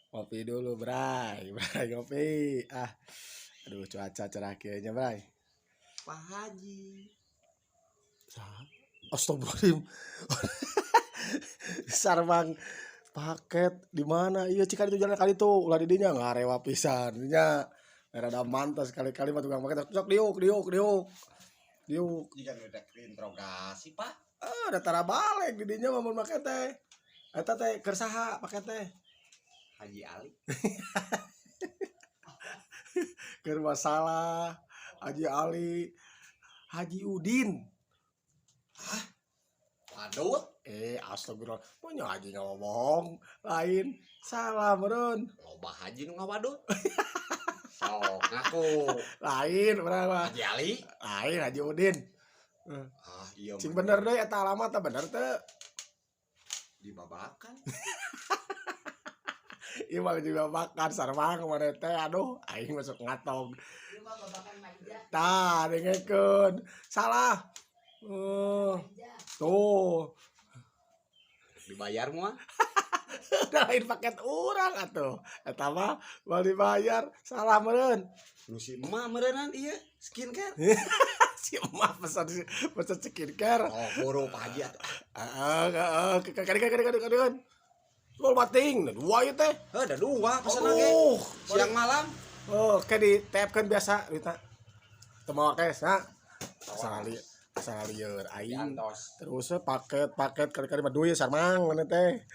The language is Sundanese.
Ngopi dulu, Bray. Bray ngopi. Ah. Aduh, cuaca cerah kieu nya, Bray. Pak Haji. Saha? Astagfirullahaladzim. Sarwang paket di mana? Iya, cik itu jalan kali tuh ulah di dinya ngarewa pisan nya. Rada mantas sekali-kali mah tukang paket sok diuk diuk diuk. Diuk. Jika udah interogasi, Pak. Ah, da tara balik di dinya mah mun make teh. Eta teh keur saha paket teh? Haji Ali. Keur masalah Haji Ali, Haji Udin. Waduh. Eh, astagfirullah. Mau Haji nggak bohong. Lain. Salah meureun. Loba haji nu ngawadut. Sok ngaku. Lain berapa? Haji Ali. Lain Haji Udin. Ah, iya. Cing bener deh eta alamat teh bener teh. Dibabakan. Ieu mah juga makan sarwang mana teh, aduh, aing masuk ngatong. Ieu mah babakan manja. Tah, dengekeun. Salah. Oh, Manja. Tuh. Dibayar moal? Udah lain paket urang atuh. Eta mah moal dibayar. Salah meureun. Nu si emak meureunan ieu skincare. Si emak pesan pesan skincare. Oh, buru Pak Haji atuh. Heeh, heeh, kadi kadi kadi kadi. Lol bating, dua ieu teh. Heuh, ada dua pesan lagi. Aduh, Siang malam. Oh, kayak di tepkeun biasa duitna. Teu mawa cash na. Asal asal lieur aing. Diantos. Terus we paket paket kali-kali mah duit sarmang mana teh.